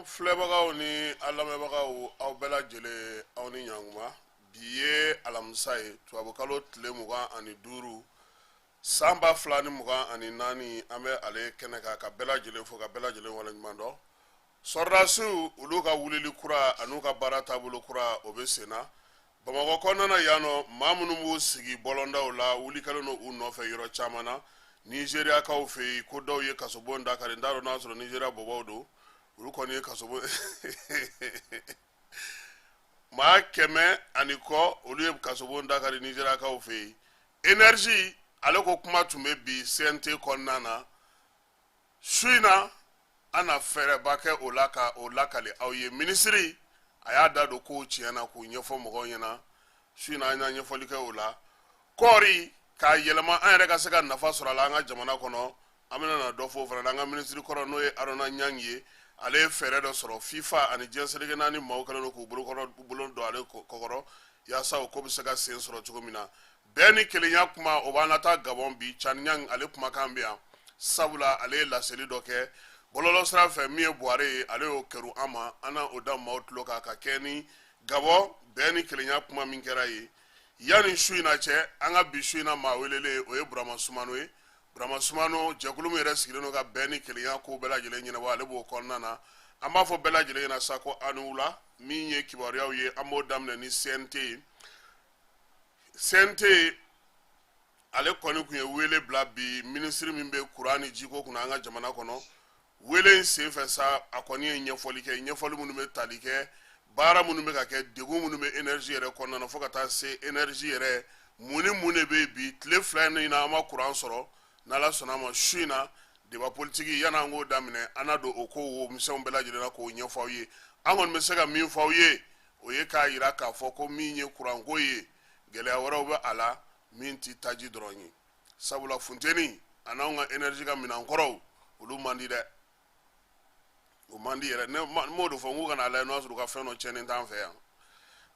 An filɛbagaw ni an lamɛnbagaw, aw bɛɛ lajɛlen, aw ni ɲankuma. Bi ye alamisa ye, tubabukalo tile 25, san 2024. An bɛ ale kɛnɛ kan ka bɛɛ lajɛlen fo, ka bɛɛ lajɛlen waleɲuman dɔn. Sɔrɔdasiw, olu ka wulili kura an'u ka baara taabolo kura, o bɛ sen na Bamakɔ kɔnɔna na yan nɔ. Maa minnu b'u sigi bɔlɔndaw la, wuli kɛlen don u nɔfɛ yɔrɔ caman na Nizeriyakaw fɛ yen, ko dɔw ye kasobon da kari. N t'a dɔn n'a sɔrɔ Nizeriya bɔbɔw don. Olu kɔni ye kasobon, maa 100 ani kɔ, olu ye kasobon da kari Nizeriyakaw fɛ yen. Énergie, ale ko kuma tun bɛ bi CNT kɔnɔna na su in na. An na fɛɛrɛba kɛ o la ka o lakali aw ye. Minisiri, a y'a da don kow tiɲɛ na k'u ɲɛfɔ mɔgɔw ɲɛna su in na. An na ɲɛfɔli kɛ o la. Kɔɔri k'a yɛlɛma, an yɛrɛ ka se ka nafa sɔrɔ a la an ka jamana kɔnɔ, an bɛna na dɔ fɔ o fana na. An ka minisiri kɔrɔ, n'o ye Aruna Ɲangi ye, ale ye fɛɛrɛ dɔ sɔrɔ. FIFA ani diɲɛ seleke naani maaw kɛlen don k'u bolo don ale kɔkɔrɔ yaasa o ko bɛ se ka sen sɔrɔ cogo min na. Bɛn ni kelenya kuma, o b'an na taa Gabɔn bi. Cani ale kumakan bɛ yan, sabula ale ye laseli dɔ kɛ bɔlɔlɔ sira fɛ. Min ye Buware ye, ale y'o kɛru an ma. An na o da maaw tulo kan ka kɛ ni Gabɔn bɛn ni kelenya kuma min kɛra ye. Yanni su in na cɛ, an ka bi su in na maa welelen, o ye Burama Sumano ye. Burama Sumano, jɛkulu min yɛrɛ sigilen don ka bɛn ni kelenya ko bɛɛ lajɛlen ɲɛnabɔ, ale b'o kɔnɔna na. An b'a fɔ bɛɛ lajɛlen ɲɛna sa ko aw ni wula. Min ye kibaruyaw ye, an b'o daminɛ ni CNT ye. CNT, ale kɔni tun ye wele bila bi minisiri min bɛ kuran ni jiko kunna an ka jamana kɔnɔ. Wele in senfɛ sa, a kɔni ye ɲɛfɔli kɛ, ɲɛfɔli minnu bɛ tali kɛ baara minnu bɛ ka kɛ, degun minnu bɛ énergie yɛrɛ kɔnɔna na, fo ka taa se énergie yɛrɛ, mun ni mun de bɛ bi tile 2 in na an ma kuran sɔrɔ. N'Ala sɔnna a ma, su in na débat politique, yanni an k'o daminɛ, an na don o ko wo misɛnw bɛɛ lajɛlen na k'o ɲɛfɔ aw ye. An kɔni bɛ se ka min fɔ aw ye, o ye k'a yira k'a fɔ ko min ye kuranko ye, gɛlɛya wɛrɛw bɛ a la min tɛ taji dɔrɔn ye, sabula funteni a n'anw ka énergie ka minɛnkɔrɔw, olu man di dɛ, o man di yɛrɛ. Ne m'o de fɔ n k'u kana lajɛ n'o y'a sɔrɔ u ka fɛn dɔ tiɲɛnen t'an fɛ yan.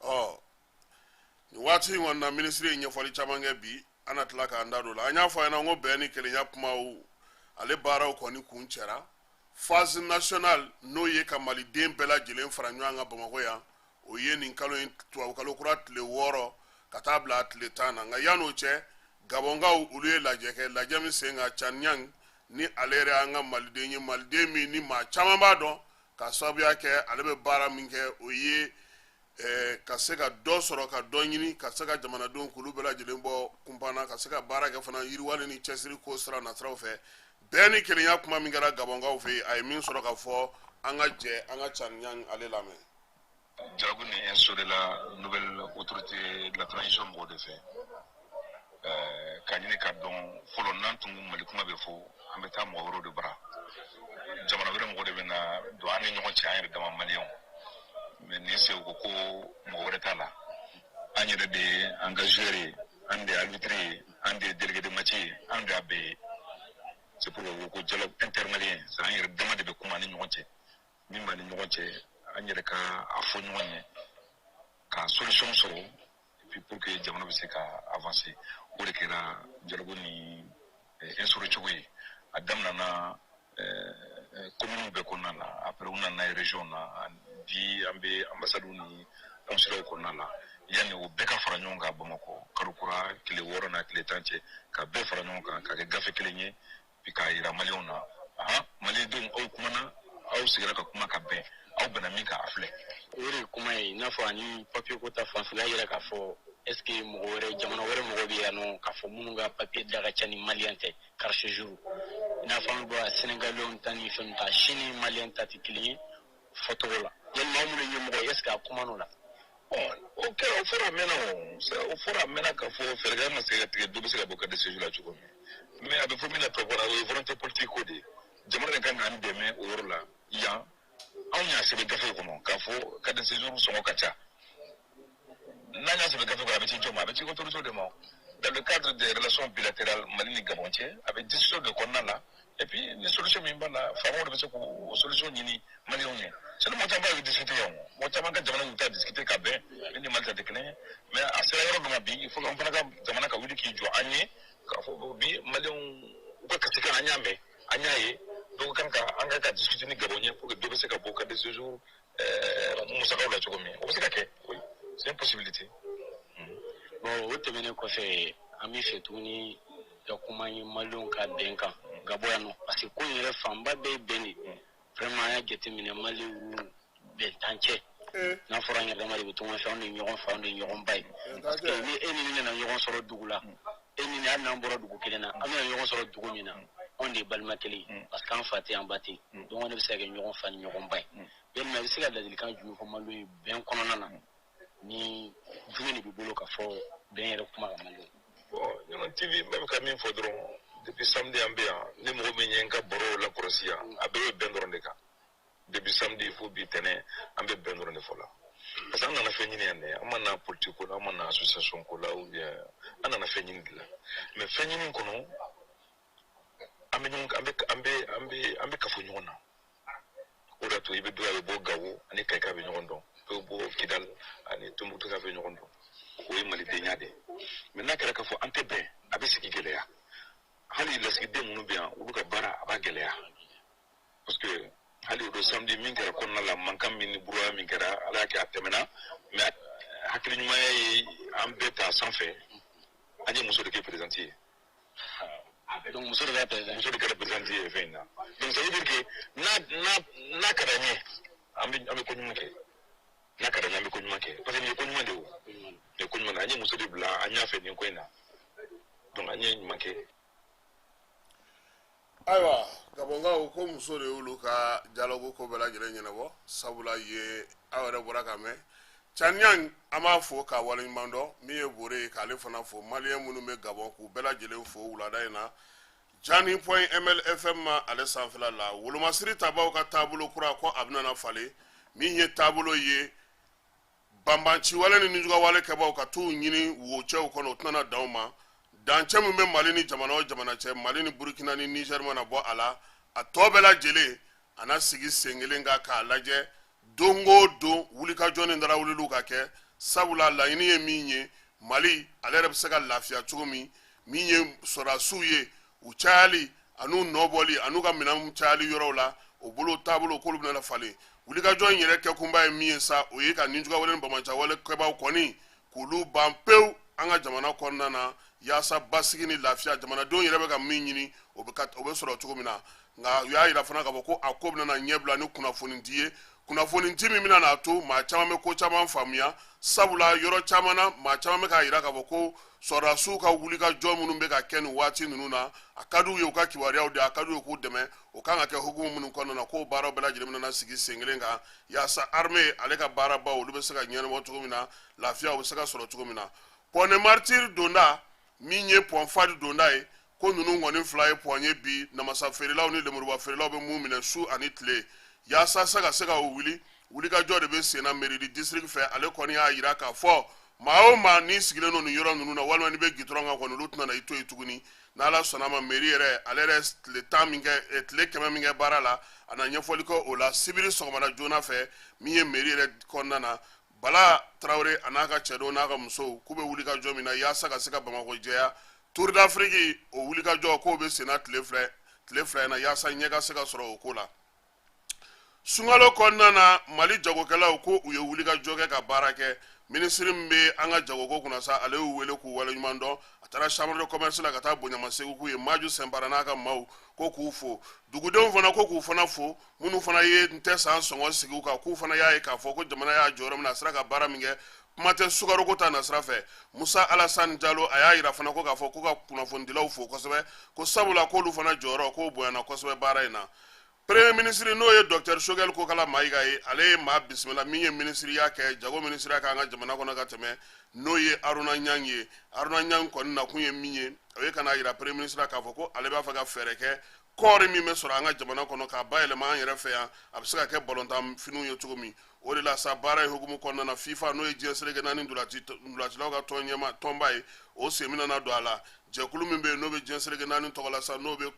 Ɔ, nin waati in kɔni na, minisiri ye ɲɛfɔli caman kɛ bi. An na tila k'an da don o la. An y'a fɔ a ɲɛna ko bɛn ni kelenya kumaw, ale baaraw kɔni kun cɛra. Phase nationale, n'o ye ka maliden bɛɛ lajɛlen fara ɲɔgɔn kan Bamakɔ yan, o ye nin kalo in tubabukalo kura tile 6 ka taa bila tile 10 na. Nka yan'o cɛ, Gabɔnkaw, olu ye lajɛ kɛ. Lajɛ min sen kan, Cani ni ale yɛrɛ y'an ka maliden ye, maliden min ni maa caman b'a dɔn k'a sababuya kɛ ale bɛ baara min kɛ, o ye ka se ka dɔ sɔrɔ, ka dɔ ɲini, ka se ka jamanadenw k'olu bɛɛ lajɛlen bɔ kunpan na, ka se ka baara kɛ fana yiriwali ni cɛsiri ko sira nasiraw fɛ. Bɛn ni kelenya kuma min kɛra Gabɔnkaw fɛ yen, a ye min sɔrɔ ka fɔ, an ka jɛ an ka Cani ale lamɛn. Dialogue nin instauré la nouvelle autorité de la transition mɔgɔw de fɛ ka ɲini ka dɔn fɔlɔ. N'an tun Mali kuma bɛ fɔ, an bɛ taa mɔgɔ wɛrɛw de bara, jamana wɛrɛ mɔgɔ de bɛ na don an ni ɲɔgɔn cɛ, an yɛrɛ dama maliyɛnw. Mais nin sen, u ko ko mɔgɔ wɛrɛ t'a la, an yɛrɛ de ye an ka joueur ye, an de ye arbitre ye, an de ye délégué de match ye, an de y'a bɛɛ ye. C'est pourquoi u ko ko dialogue intermalien, c'est an yɛrɛ dama de bɛ kuma an ni ɲɔgɔn cɛ. Min b'an ni ɲɔgɔn cɛ, an yɛrɛ ka a fɔ ɲɔgɔn ye ka solution sɔrɔ, et puis pour que jamana bɛ se ka avancer. O de kɛra dialogue ni instauré cogo ye. A daminɛna communes bɛɛ kɔnɔna la, après u nana n'a ye région na, bi an bɛ ambassades ni consulat kɔnɔna la. Yanni o bɛɛ ka fara ɲɔgɔn kan Bamakɔ, kalo kura tile 6 n'a tile 10 cɛ, ka bɛɛ fara ɲɔgɔn kan ka kɛ gafe kelen ye, puis k'a yira maliyɛnw na: ahan, maliyɛndenw, aw kumana, aw sigira ka kuma ka bɛn, aw bɛnna min kan, a filɛ. O de ye kuma ye. I n'a fɔ ani papiye ko ta fanfɛla yira k'a fɔ est ce que mɔgɔ wɛrɛ, jamana wɛrɛ mɔgɔ bɛ yan nɔ k'a fɔ minnu ka papiye da ka ca ni maliyɛn tɛ, carte séjour, i n'a fɔ an bɛ bɔ Sénégalais ta ni fɛn ta, sini maliyɛn ta tɛ kelen ye fɔcogo la. Yalima aw minnu ye ɲɛmɔgɔ ye, est ce que a kuma n'o la? O kɛra, o fɔra a mɛnna. O fɔra a mɛnna k'a fɔ fɛɛrɛ ma se ka tigɛ, dɔ bɛ se ka bɔ carte de séjour la cogo min. Mais a bɛ fɔ min na tubabu la, o ye volonté politique ko de ye. Jamana de kan k'an dɛmɛ o yɔrɔ la. Yan, anw y'a sɛbɛn gafew kɔnɔ k'a fɔ carte de séjour sɔngɔ ka ca. N'an y'a sɛbɛn gafe kɔnɔ, a bɛ ci jɔn ma? A bɛ ci autorité de ma. Dans le cadre des relations bilatérales Mali ni Gabon cɛ, a bɛ discussion de kɔnɔna la. Et puis ni solution min b'a la, faamaw de bɛ se k'o solution ɲini maliyɛnw ye. Sinon mɔgɔ caman b'a discuter yan, o mɔgɔ caman ka jamana y'u ta discuter ka bɛn, min ni Mali ta tɛ kelen ye. Mais a sera yɔrɔ dɔ ma bi, il faut que an fana ka jamana ka wuli k'i jɔ an ye k'a fɔ bi maliyɛnw u ka kasikan, an y'a mɛn, an y'a ye. Donc kan ka an ka discuter ni Gabon ye pour que dɔ bɛ se ka bɔ carte de séjour musakaw la cogo min, o bɛ se ka kɛ. Oui, c'est une possibilité. Bon, o tɛmɛnen kɔfɛ, an bɛ fɛ tuguni ka kuma ye Maliyɛnw ka bɛn kan Gabon yan nɔ, parce que ko in yɛrɛ fanba bɛɛ ye bɛn de. Vraiment, an y'a jateminɛ, Maliyɛnw bɛn t'an cɛ. N'a fɔra an yɛrɛ dama de bɛ to ɲɔgɔn fɛ, anw de ye ɲɔgɔn fa, anw de ye ɲɔgɔn ba ye, parce que ni e ni ne nana ɲɔgɔn sɔrɔ dugu la, e ni ne, hali n'an bɔra dugu kelen na, an bɛna ɲɔgɔn sɔrɔ dugu min na, anw de ye balima kelen ye, parce que an fa tɛ, an ba tɛ. Donc ne bɛ se ka kɛ ɲɔgɔn fa ni ɲɔgɔn ba ye. Yalima i bɛ se ka ladilikan jumɛn fɔ Maliyɛnw ye bɛn kɔnɔna na, ni jumɛn de b'i bolo ka fɔ bɛn yɛrɛ kuma kan Maliyɛnw? Bon, Ɲɔnɔ TV, n bɛ ka min fɔ dɔrɔn, depuis samedi an bɛ yan, ni mɔgɔ min ye n ka baro lakɔlɔsi yan, a bɛɛ bɛ bɛn dɔrɔn de kan. Depuis samedi fo bi tɛnɛ, an bɛ bɛn dɔrɔn de fɔ la, parce que an nana fɛn ɲini yan dɛ. An ma na politique ko la, an ma na association ko la, ou bien an nana fɛn ɲini de la. Mais fɛn ɲini kɔnɔ, an bɛ ɲɔgɔn, an bɛ an bɛ an bɛ an bɛ kafo ɲɔgɔn na. O de y'a to i bɛ dɔ a bɛ bɔ Gawo ani Kayika bɛ ɲɔgɔn dɔn, dɔ bɛ bɔ Kidal ani Tombouctou bɛ ɲɔgɔn dɔn. O ye malidenya de ye. Mais n'a kɛra k'a fɔ an tɛ bɛn, a bɛ sigi gɛlɛya. Hali lasigiden minnu bɛ yan, olu ka baara a b'a gɛlɛya, parce que hali o don samedi min kɛra kɔnɔna la, mankan min ni buruya min kɛra, Ala y'a kɛ a tɛmɛna. Mais hakili ɲumanya ye an bɛɛ ta sanfɛ, an ye muso de kɛ présidente ye. Donc muso de kɛra président? Muso de kɛra présidente ye fɛn in na. Donc ça veut dire que n'a ka d'an ye, an bɛ ko ɲuman kɛ. N'a ka d'an ye, an bɛ ko ɲuman kɛ, parce que nin ye ko ɲuman de ye. O nin ye ko ɲuman de ye. An ye muso de bila an ɲɛ fɛ nin ko in na, donc an ye ɲuman kɛ. Ayiwa, Gabɔnkaw ko muso de y'olu ka dialogue ko bɛɛ lajɛlen ɲɛnabɔ, sabula ye aw yɛrɛ bɔra ka mɛn. Caniyan, an b'a fo k'a waleɲuman dɔn. Min ye Bore ye, k'ale fana fo. Maliyɛn minnu bɛ Gabɔn, k'u bɛɛ lajɛlen fo wulada in na Jani.mlfm ma ale sanfɛla la. Wolomasiri tabaw ka taabolo kura ko a bɛna falen. Min ye taabolo ye, banbanciwale ni nijugawale kɛbaw ka t'u ɲini wocɛw kɔnɔ, o tɛna dan ma. Dancɛ min bɛ Mali ni jamana o jamana cɛ, Mali ni Burukina ni Nizɛri mana bɔ a la, a tɔ bɛɛ lajɛlen a na sigi sen kelen kan k'a lajɛ don o don, wulikajɔ ni darawuliliw ka kɛ, sabula laɲini ye min ye, Mali ale yɛrɛ bɛ se ka lafiya cogo min. Min ye sɔrɔdasiw ye, u cayali an'u nɔbɔli an'u ka minɛnw cayali yɔrɔw la, o bolo taabolo k'olu bɛna falen. Wulikajɔ in yɛrɛ kɛkunba ye min ye sa, o ye ka nijugawale ni bamacawale kɛbaw kɔni k'olu ban pewu an ka jamana kɔnɔna na, yaasa basigi ni lafiya, jamanadenw yɛrɛ bɛ ka min ɲini, o bɛ sɔrɔ cogo min na. Nka u y'a yira fana k'a fɔ ko a ko bɛna ɲɛbila ni kunnafoni di ye, kunnafoni di min bɛna n'a to maa caman bɛ ko caman faamuya, sabula yɔrɔ caman na, maa caman bɛ k'a yira k'a fɔ ko sɔrɔdasiw ka wulikajɔ minnu bɛ ka kɛ nin waati ninnu na, a ka d'u ye u ka kibaruyaw di, a ka d'u ye k'u dɛmɛ. O kan ka kɛ hukumu minnu kɔnɔna na, k'o baaraw bɛɛ lajɛlen bɛna sigi sen kelen kan, yaasa armée ale ka baarabaw, olu bɛ se ka ɲɛnabɔ cogo min na, lafiya o bɛ se ka sɔrɔ cogo min na. Pont des Martyrs donda, min ye pont Fahd donda ye, ko ninnu kɔni fila ye pont ye bi, namasa feerelaw ni lemuruba feerelaw bɛ mun minɛ su ani tile, yaasa se ka se ka o wuli. Wulikajɔ de bɛ sen na mairie du district fɛ. Ale kɔni y'a yira k'a fɔ maa o maa n'i sigilen don nin yɔrɔ ninnu na, walima n'i bɛ gitɔrɔn kan kɔni, olu tɛna na i to yen tuguni. N'Ala sɔnna ma, mairie yɛrɛ, ale yɛrɛ tile 10 min kɛ, tile 100 min kɛ baara la, a na ɲɛfɔli kɛ o la sibiri sɔgɔmada joona fɛ. Min ye mairie yɛrɛ kɔnɔna na, Bala Tarawele a n'a ka cɛdenw n'a ka musow, k'u bɛ wulikajɔ min na yaasa ka se ka Bamakɔ jɛya, Tour d'Afrique, o wulikajɔ k'o bɛ senna tile 2 in na, yaasa ɲɛ ka se ka sɔrɔ o ko la. Sunkalo kɔnɔna na, Mali jagokɛlaw ko u ye wulikajɔ kɛ ka baara kɛ. Minisiri min bɛ an ka jagoko kunna sa, ale y'u wele k'u waleɲuman dɔn. A taara chambre de commerce la ka taa bonyamasegin k'u ye. Maju Sɛnpara n'a ka maaw ko k'u fo. Dugudenw fana ko k'u fana fo, minnu fana ye n tɛ san sɔngɔ sigi u kan, k'u fana y'a ye k'a fɔ ko jamana y'a jɔyɔrɔ min na, a sera ka baara min kɛ, kuma tɛ sukaroko ta nasira fɛ. Musa Alasani Jalo, a y'a yira fana ko k'a fɔ ko ka kunnafonidilaw fo kosɛbɛ, ko sabula k'olu fana jɔyɔrɔ k'o bonyana kosɛbɛ baara in na. Premier ministre, n'o ye docteur Choguel Kokala Mayiga ye, ale ye maa bisimila min ye minisiriya kɛ, jago minisiriya kɛ an ka jamana kɔnɔ ka tɛmɛ, n'o ye Aruna Ɲang ye. Aruna Ɲang kɔni nakun ye min ye, o ye ka n'a yira premier ministre la k'a fɔ ko ale b'a fɛ ka fɛɛrɛ kɛ kɔɔri min bɛ sɔrɔ an ka jamana kɔnɔ, k'a bayɛlɛma an yɛrɛ fɛ yan, a bɛ se ka kɛ balontan finiw ye cogo min. O de la sa, baara in hukumu kɔnɔna na, FIFA, n'o ye diɲɛ seleke naani ntolacilaw ka tɔn ɲɛma tɔnba ye, o sen bɛna na don a la. Jɛkulu min bɛ yen n'o bɛ diɲɛ seleke naani tɔgɔ la sa, n'o bɛ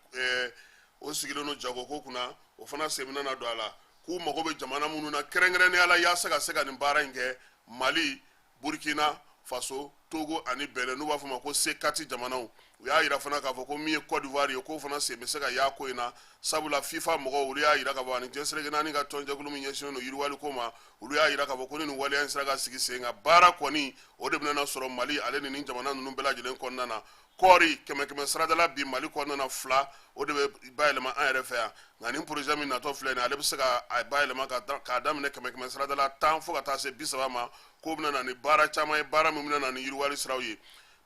o sigilen don jagoko kunna, o fana sen bɛna na don a la. K'u mago bɛ jamana minnu na kɛrɛnkɛrɛnnenya la yaasa ka se ka nin baara in kɛ, Mali, Burkina Faso, Togo ani Benin, n'u b'a fɔ ma ko C4 jamanaw. U y'a yira fana k'a fɔ ko min ye Côte d'Ivoire ye, k'o fana sen bɛ se ka y'a ko in na, sabula FIFA mɔgɔw, olu y'a yira k'a fɔ, ani diɲɛ seleke naani ka tɔnjɛkulu min ɲɛsinnen don yiriwali ko ma, olu y'a yira k'a fɔ ko ni nin waleya in sera ka sigi sen kan, baara kɔni o de bɛna sɔrɔ Mali ale ni nin jamana ninnu bɛɛ lajɛlen kɔnɔna na. Kɔɔri kɛmɛ kɛmɛ saradala bi Mali kɔnɔna na, 2 o de bɛ bayɛlɛma an yɛrɛ fɛ yan. Nka nin projet min natɔ filɛ nin, ale bɛ se ka a bayɛlɛma k'a daminɛ kɛmɛ kɛmɛ saradala 10 fo ka taa se 30 ma, k'o bɛna na ni baara caman ye, baara min bɛna na ni yiriwali siraw ye.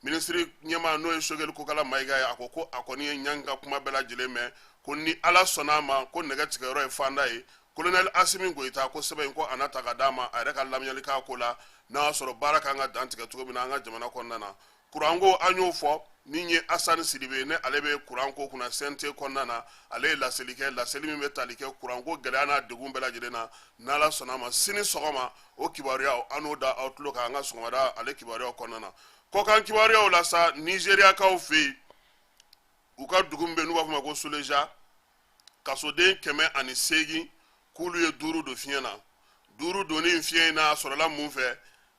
Minisiri ɲɛmaa, n'o ye Sogɛli Kokala Mayiga ye, a ko ko a kɔni ye ɲangi ka kuma bɛɛ lajɛlen mɛn, ko ni Ala sɔnna a ma, ko nɛgɛ tigɛyɔrɔ ye fanda ye. Kolonɛli Asimi Goyita ko sɛbɛn in, ko a na ta ka d'a ma, a yɛrɛ ka lamiyali k'a ko la, n'a y'a sɔrɔ baara kan ka dantigɛ cogo min na an ka jamana kɔnɔna na. Kuranko, an y'o fɔ, min ye Asani Sidibe ne, ale bɛ kuranko kunna CNT kɔnɔna na, ale ye laseli kɛ, laseli min bɛ tali kɛ kuranko gɛlɛya n'a degun bɛɛ lajɛlen na. N'Ala sɔnna a ma, sini sɔgɔma o kibaruyaw, an n'o da aw tulo kan an ka sɔgɔmada ale kibaruyaw kɔnɔna na. Kɔkan kibaruyaw la sa, Nizeriyakaw fɛ yen, u ka dugu min bɛ yen n'u b'a fɔ ma ko Soleja, kasoden 108, k'olu ye duuru don fiɲɛ na. Duuru donni fiɲɛ in na, a sɔrɔla mun fɛ?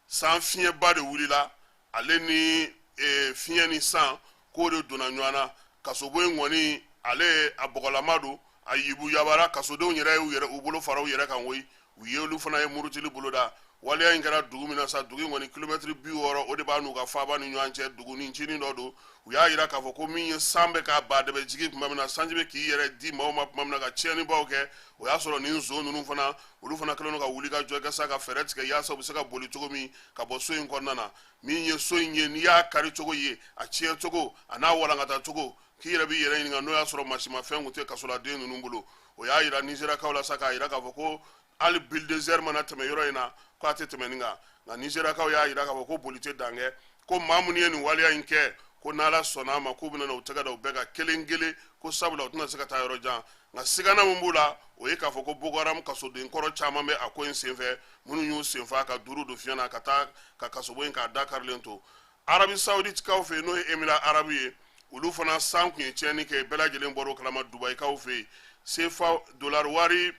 San fiɲɛba de wulila, ale ni fiɲɛ ni san, k'o de donna ɲɔgɔn na. Kasobon in kɔni, ale a bɔgɔlama don, a yibu yabara. Kasodenw yɛrɛ y'u yɛrɛ u bolo fara u yɛrɛ kan koyi, u ye olu fana ye murutili boloda. Waleya in kɛra dugu min na sa, dugu in kɔni, kilomɛtiri 60 o de b'a n'u ka faaba ni ɲɔgɔn cɛ, dugu ni ncinin dɔ don. U y'a yira k'a fɔ ko min ye san bɛ ka badɛbɛ jigin tuma min na, sanji bɛ k'i yɛrɛ di maaw ma tuma min na ka tiɲɛnibaw kɛ, o y'a sɔrɔ nin nson ninnu fana, olu fana kɛlen don ka wuli ka jɔ kɛ sa, ka fɛɛrɛ tigɛ yaasa u bɛ se ka boli cogo min ka bɔ so in kɔnɔna na. Min ye so in ye, n'i y'a kari cogo ye, a tiɲɛ cogo, a n'a walankata cogo, k'i yɛrɛ b'i yɛrɛ ɲininka n'o y'a sɔrɔ masimafɛn tun tɛ kasoladen ninnu bolo. O y'a yira Nizeriyakaw la sa, k'a yira k'a fɔ ko hali bulldozer mana tɛmɛ yɔrɔ in na, ko a tɛ tɛmɛ nin kan. Nka Nizeriyakaw y'a yira k'a fɔ ko boli tɛ dan kɛ, ko maa minnu ye nin waleya in kɛ, ko n'Ala sɔnna a ma, k'u bɛna u tɛgɛ da u bɛɛ kan kelen kelen, ko sabula u tɛna se ka taa yɔrɔ jan. Nka sigana min b'u la, o ye k'a fɔ ko Boko Haram kasoden kɔrɔ caman bɛ a ko in senfɛ, minnu y'u senfa ka duuru don fiɲɛ na ka taa ka kasobon in k'a da karilen to. Arabi Saouditekaw fɛ yen, n'o ye Émirats arabes ye, olu fana san tun ye tiɲɛni kɛ, bɛɛ lajɛlen bɔr'o kalama. Dubayikaw fɛ yen, sefa dolari wari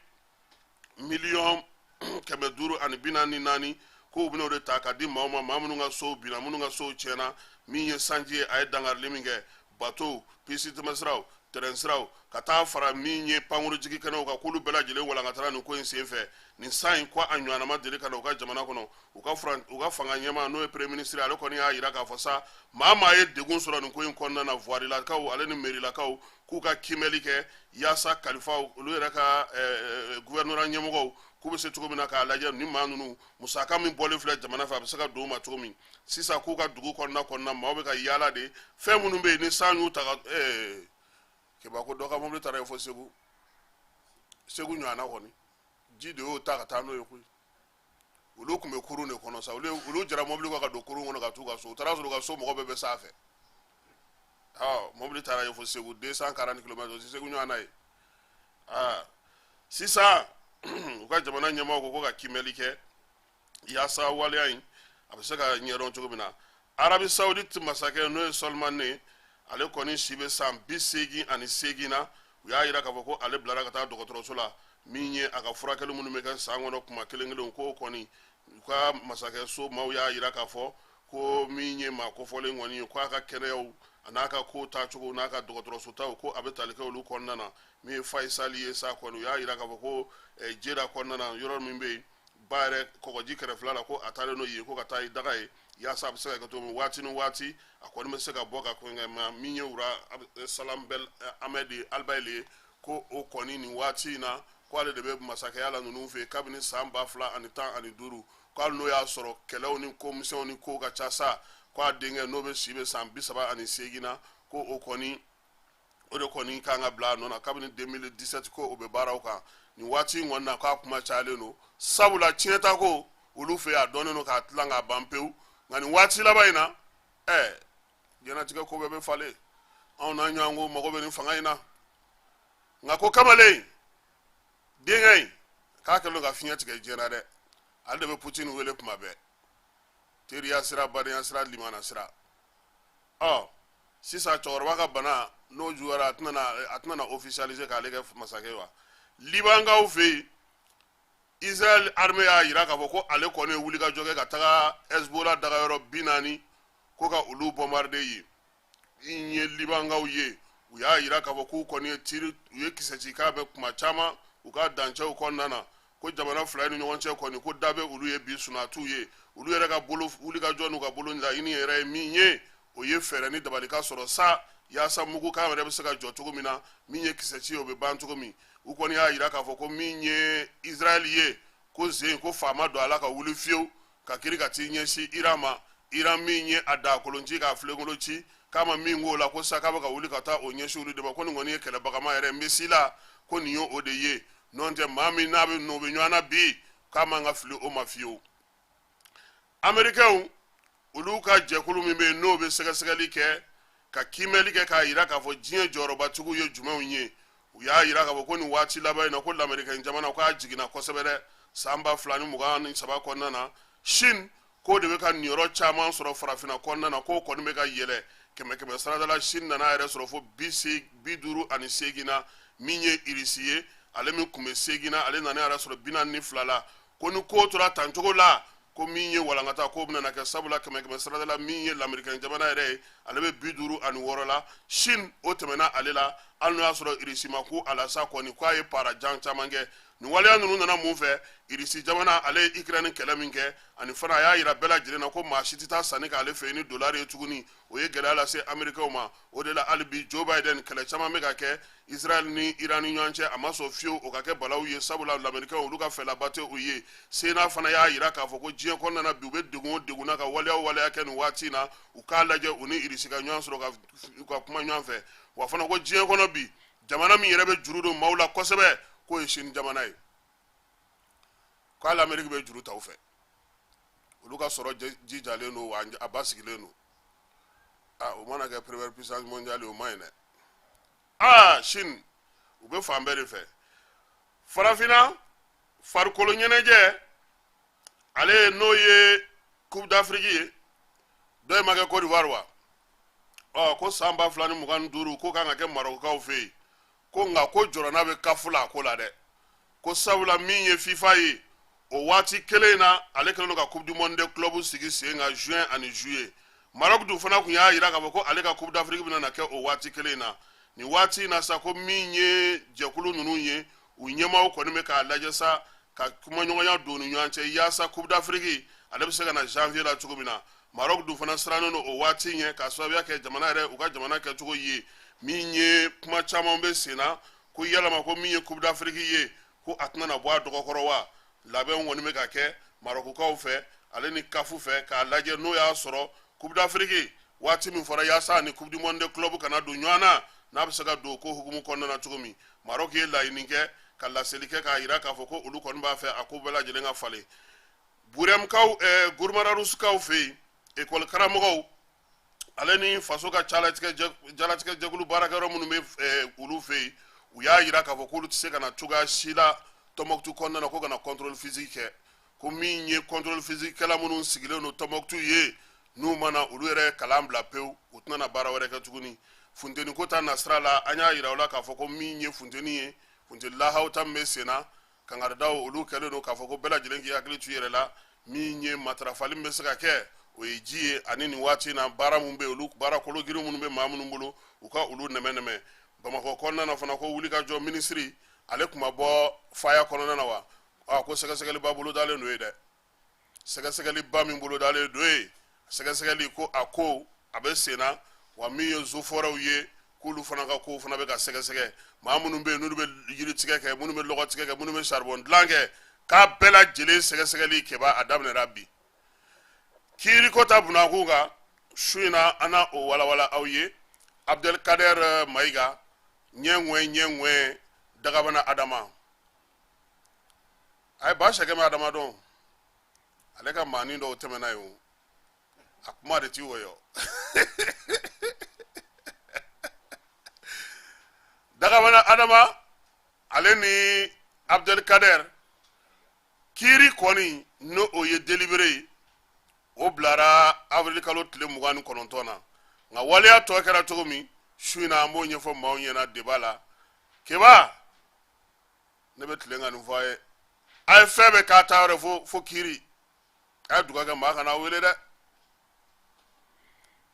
miliyɔn 544, k'u bɛna o de ta ka di maaw ma, maa minnu ka sow binna, minnu ka sow tiɲɛna. Min ye sanji ye, a ye dankarili min kɛ batow, pisi tɛmɛsiraw, tɛrɛnsiraw, ka taa fara min ye pankurujigi kɛnɛw kan, k'olu bɛɛ lajɛlen walankatara nin ko in senfɛ. Nin san in, ko a ɲɔgɔnna ma deli ka na u ka jamana kɔnɔ. U ka fanga ɲɛmaa, n'o ye premier ministre, ale kɔni y'a yira k'a fɔ sa, maa maa ye degun sɔrɔ nin ko in kɔnɔna na, voirilakaw ale ni mairilakaw, k'u ka kiimɛli kɛ yaasa kalifaw, olu yɛrɛ ka gouvernorat ɲɛmɔgɔw, k'u bɛ se cogo min na k'a lajɛ ni maa ninnu musaka min bɔlen filɛ jamana fɛ, a bɛ se ka don u ma cogo min. Sisan k'u ka dugu kɔnɔna maaw bɛ ka yaala de, fɛn minnu bɛ yen ni san y'u ta ka keba ko dɔ ka mobili taara yen fo Segu, Segu ɲɔgɔnna kɔni, ji de y'o ta ka taa n'o ye koyi. Olu tun bɛ kurun de kɔnɔ sa, olu jɛra mobili kɔ ka don kurun kɔnɔ ka t'u ka so. U taara sɔrɔ u ka so mɔgɔ bɛɛ bɛ sanfɛ. Ɔ mobili taara yen fo Segu, 240 kilomètres, o tɛ Segu ɲɔgɔnna ye. Aa, sisan u ka jamana ɲɛmaaw ko ka kiimɛli kɛ yaasa waleya in a bɛ se ka ɲɛdɔn cogo min na. Arabi Saoudite masakɛ, n'o ye Salman ye, ale kɔni si bɛ san 88 na. U y'a yira k'a fɔ ko ale bilara ka taa dɔgɔtɔrɔso la, min ye a ka furakɛli minnu bɛ kɛ san kɔnɔ kuma kelen kelen, k'o kɔni, u ka masakɛso maaw y'a yira k'a fɔ ko min ye maa kofɔlen kɔni ye, ko a ka kɛnɛyaw a n'a ka ko taacogo n'a ka dɔgɔtɔrɔso taw, ko a bɛ tali kɛ olu kɔnɔna na. Min ye Fayisali ye sa kɔni, u y'a yira k'a fɔ ko Jeda kɔnɔna na, yɔrɔ min bɛ yen ba yɛrɛ kɔgɔji kɛrɛfɛla la, ko a taalen n'o ye, ko ka taa i daga ye yaasa a bɛ se ka kɛ cogo min, waati ni waati a kɔni bɛ se ka bɔ ka kɛ. Ma min ye wura Salam Ben Ahmed Alibayili ye, ko o kɔni nin waati in na, ko ale de bɛ masakɛya la ninnu fɛ yen kabini san 2015, ko hali n'o y'a sɔrɔ kɛlɛw ni ko misɛnw ni kow ka ca sa, ko a denkɛ, n'o bɛ si bɛ san 38 na, ko o kɔni o de kɔni kan ka bila a nɔ na kabini 2017, ko o bɛ baaraw kan nin waati in kɔni na. K'a kuma cayalen don, sabula tiɲɛta ko olu fɛ yen, a dɔnnen don k'a tilan k'a ban pewu. Nka nin waati laban in na, diɲɛlatigɛ ko bɛɛ bɛ falen. Anw n'a ɲɔgɔn ko mago bɛ nin fanga in na. Nka ko kamalen denkɛ in, k'a kɛlen don ka fiɲɛ tigɛ diɲɛ na dɛ. Ale de bɛ Putin wele kuma bɛɛ, teriya sira, badenya sira, limana sira. Ɔ sisan cɛkɔrɔba ka bana n'o juguyara, a tɛna na officialiser k'ale kɛ masakɛ ye wa? Libankaw fɛ yen, Israël armée y'a yira k'a fɔ ko ale kɔni ye wulikajɔ kɛ ka taga Hezbollah dagayɔrɔ 40, ko ka olu bombarder yen. ye libankaw ye, u y'a yira k'a fɔ k'u kɔni ye tiri, u ye kisɛ ci k'a bɛ kuma caman u ka dancɛw kɔnɔna na, ko jamana fila ni ɲɔgɔn cɛ kɔni ko da bɛ olu ye bi sunaa t'u ye. Olu yɛrɛ ka bolo wuli ka jɔ n'u ka bolo laɲini yɛrɛ ye min ye, o ye fɛɛrɛ ni dabali ka sɔrɔ sa yaasa mugukan yɛrɛ bɛ se ka jɔ cogo min na, min ye kisɛci ye o bɛ ban cogo min. U kɔni y'a yira k'a fɔ ko min ye Israɛl ye, ko zen ko faama don a la ka wuli fiyewu ka kiri ka t'i ɲɛsin Iran ma. Iran min ye a da kolon ci k'a filenkolon ci, k'a ma min k'o la, ko sa k'a bɛ ka wuli ka taa o ɲɛsin olu de ma, ko nin kɔni ye kɛlɛbagama yɛrɛ n bɛ si la, ko nin ye o de ye. N'o tɛ maa min n'a bɛ n'o bɛ ɲɔgɔn na bi, k'a man ka fili o ma fiyewu. Amerikɛnw olu ka jɛkulu min bɛ yen, n'o bɛ sɛgɛsɛgɛli kɛ ka kiimɛli kɛ k'a yira k'a fɔ diɲɛ jɔyɔrɔbatigiw ye jumɛnw ye, u y'a yira k'a fɔ ko nin waati laban in na, ko lamerikɛn jamana k'a jiginna kosɛbɛ dɛ. San 2023 kɔnɔna na, Chine k'o de bɛ ka niyɔrɔ caman sɔrɔ farafinna kɔnɔna na, k'o kɔni bɛ ka yɛlɛ kɛmɛ kɛmɛ sarada la. Chine nana a yɛrɛ sɔrɔ fo 58 na. Min ye Irisi ye, ale min tun bɛ seegin na, ale nana a yɛrɛ sɔrɔ 42 la. Ko ni ko tora tan cogo la, ko min ye walankata k'o bɛna kɛ, sabula kɛmɛ kɛmɛ sarada la, min ye lamerikɛn jamana yɛrɛ ye, ale bɛ 56 la. Chine o tɛmɛna ale la, hali n'o y'a sɔrɔ Irisi ma ko a la sa kɔni, k'a ye para jan caman kɛ. Nin waleya ninnu nana mun fɛ? Irisi jamana ale ye Ukraine kɛlɛ min kɛ, ani fana a y'a yira bɛɛ lajɛlen na ko maa si tɛ taa sanni k'ale fɛ yen ni dolari ye tuguni. O ye gɛlɛya lase Amerikɛnw ma. O de la hali bi Joe Biden, kɛlɛ caman bɛ ka kɛ Israël ni Iran ni ɲɔgɔn cɛ, a ma sɔn fiyewu o ka kɛ balawu ye, sabula lamerikɛnw olu ka fɛlaba tɛ o ye. Sénat fana y'a yira k'a fɔ ko diɲɛ kɔnɔna na bi, u bɛ degun o degun na ka waleya o waleya kɛ nin waati in na, u k'a lajɛ u ni Irisi ka ɲɔgɔn sɔrɔ u ka kuma ɲɔgɔn fɛ. Wa fana ko diɲɛ kɔnɔ bi, jamana min yɛrɛ bɛ juru don maaw la kosɛbɛ, k'o ye Chine jamana ye, k'ale Ameriki bɛ juru ta u fɛ, olu ka sɔrɔ jijalen don wa a basigilen don. Aa, o mana kɛ première puissance mondiale, o ma ɲi dɛ. Aa, Chine u bɛ fan bɛɛ de fɛ. Farafinna farikolo ɲɛnajɛ, ale n'o ye Coupe d'Afrique ye, dɔ ye ma kɛ Côte d'Ivoire wa. Ɔ, ko san 2025 ko kan ka kɛ Marɔkukaw fɛ yen, ko nka ko jɔrɔna bɛ CAF la a ko la dɛ, ko sabula min ye FIFA ye, o waati kelen in na, ale kɛlen don ka Coupe du monde des clubs sigi sen kan juin ani juillet. Maroc dun fana tun y'a yira k'a fɔ ko ale ka Coupe d'Afrique bɛna na kɛ o waati kelen in na. Nin waati in na sa, ko min ye jɛkulu ninnu ye, u ɲɛmaaw kɔni bɛ k'a lajɛ sa ka kumaɲɔgɔnya don u ni ɲɔgɔn cɛ yaasa Coupe d'Afrique ale bɛ se ka na janvier la cogo min na. Maroc dun fana sirannen don o waati ɲɛ, k'a sababuya kɛ jamana yɛrɛ u ka jamana kɛcogo ye. Min ye kuma caman bɛ sen na ko yalama ko min ye Coupe d'Afrique ye, ko a tɛna na bɔ a dɔgɔkɔrɔ wa. Labɛnw kɔni bɛ ka kɛ Marɔkukaw fɛ, ale ni CAF fɛ, k'a lajɛ n'o y'a sɔrɔ Coupe d'Afrique waati min fɔra yaasa ni Coupe du monde des clubs kana don ɲɔgɔn na, n'a bɛ se ka don ko hukumu kɔnɔna na cogo min. Maroc ye laɲini kɛ ka laseli kɛ k'a yira k'a fɔ ko olu kɔni b'a fɛ a ko bɛɛ lajɛlen ka falen. Burɛmukaw, Gurumararusukaw fɛ yen, ekɔli karamɔgɔw ale ni faso ka jalatigɛ jɛkulu baarakɛyɔrɔ minnu bɛ olu fɛ yen, u y'a yira k'a fɔ k'olu tɛ se ka na cogoya si la Tɔnbɔkutu kɔnɔna na ko ka na contrôle physique kɛ. Ko min ye contrôle physique kɛla minnu sigilen don Tɔnbɔkutu ye, n'u ma na, olu yɛrɛ kalan bila pewu, u tɛna na baara wɛrɛ kɛ tuguni. Funteni ko ta nasira la, an y'a yira u la k'a fɔ ko min ye funteni ye, funteni lahaw ta min bɛ sen na, kangaridaw olu kɛlen don k'a fɔ ko bɛɛ lajɛlen k'i hakili to i yɛrɛ la. Min ye matarafali min bɛ se ka kɛ, o ye ji ye, ani nin waati in na baara min bɛ yen, olu baara kologirin minnu bɛ maa minnu bolo, u ka olu nɛmɛnɛmɛ. Bamakɔ kɔnɔna na fana, ko wulikajɔ minisiri ale tun ma bɔ faya kɔnɔna na wa. A ko sɛgɛsɛgɛliba bolodalen don ye dɛ, sɛgɛsɛgɛliba min bolodalen don ye, sɛgɛsɛgɛli ko a ko a bɛ sen na wa. Min ye zofɔrɛw ye, k'olu fana ka kow fana bɛ ka sɛgɛsɛgɛ. Maa minnu bɛ yen n'olu bɛ yiritigɛ kɛ, minnu bɛ lɔgɔtigɛ kɛ, minnu bɛ saribɔn dilan kɛ, k'a bɛɛ lajɛlen sɛgɛsɛgɛli kɛba a daminɛra bi. Kiiriko ta bunakun kan su in na, an na o walawala aw ye. Abdelkader Mayiga ɲɛ ŋwɛ ɲɛ ŋwɛ Dagabana Adama, a ye ba sɛgɛmɛ Adama dɔn, ale ka maanin dɔw tɛmɛna yen o, a kuma de ti wɔyɔ. Dagabana Adama ale ni Abdelkader kiiri kɔni, n'o o ye délibéré ye, o bilara avril kalo tile 29 na. Nka waleya tɔ kɛra cogo min, su in na an b'o ɲɛfɔ maaw ɲɛna débat la. Keba, ne bɛ tilen ka nin fɔ a ye, a ye fɛn bɛɛ k'a ta yɔrɔ fo kiiri. A ye duga kɛ maa kana wele dɛ.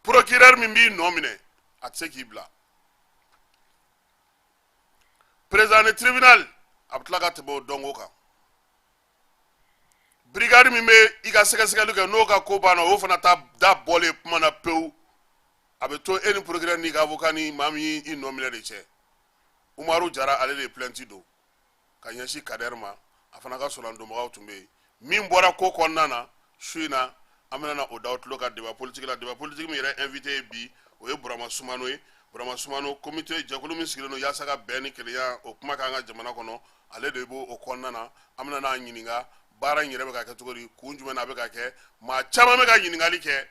Procureur min b'i nɔ minɛ, A tɛ se k'i bila. Président de tribunal, a bɛ tila ka tɛmɛ o dɔnko kan. Brigade min bɛ i ka sɛgɛsɛgɛli kɛ, n'o ka ko banna, o fana ta da bɔlen kuma na pewu. A bɛ to e ni procureur n'i ka avocat ni maa min y'i nɔ minɛ de cɛ. Umaru Jara, ale de ye plainte don ka ɲɛsin Kadɛri ma. A fana ka sɔrɔdonbagaw tun bɛ yen. Min bɔra ko kɔnɔna na su in na, an bɛna na o d'aw tulo kan débat politique la. Débat politique min yɛrɛ invité ye bi, o ye Burama Sumano ye. Burama Sumano, comité jɛkulu min sigilen don yaasa ka bɛn ni kelenya o kuma k'an ka jamana kɔnɔ, ale de b'o o kɔnɔna na. An bɛna n'a ɲininka baara in yɛrɛ bɛ ka kɛ cogo di, kun jumɛn na a bɛ ka kɛ. Maa caman bɛ ka ɲininkali kɛ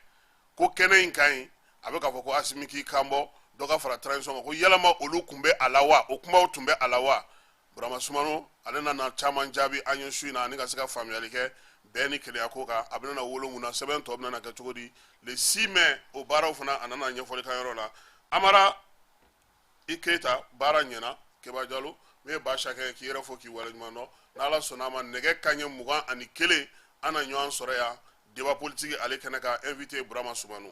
ko kɛnɛ in ka ɲi, a bɛ k'a fɔ ko Asimi k'i kan bɔ, dɔ ka fara transition kan, ko yalama olu tun bɛ a la wa, o kumaw tun bɛ a la wa? Burama Sumano, ale nana caman jaabi an ye su in na, ani ka se ka faamuyali kɛ bɛn ni kelenya ko kan. A bɛna na wolo mun na, sɛbɛn tɔ bɛna na kɛ cogo di le 6 mai, o baaraw fana, a nana ɲɛfɔli kan yɔrɔ la. Amara i Keyita, baara ɲɛna. Keba Jalo min ye Ba Sakɛ, k'i yɛrɛ fo k'i waleɲuman dɔn. N'Ala sɔnna a ma, nɛgɛ kanɲɛ 21, an na ɲɔgɔn sɔrɔ yan débat politique ale kɛnɛ kan. Invité Burama Sumano.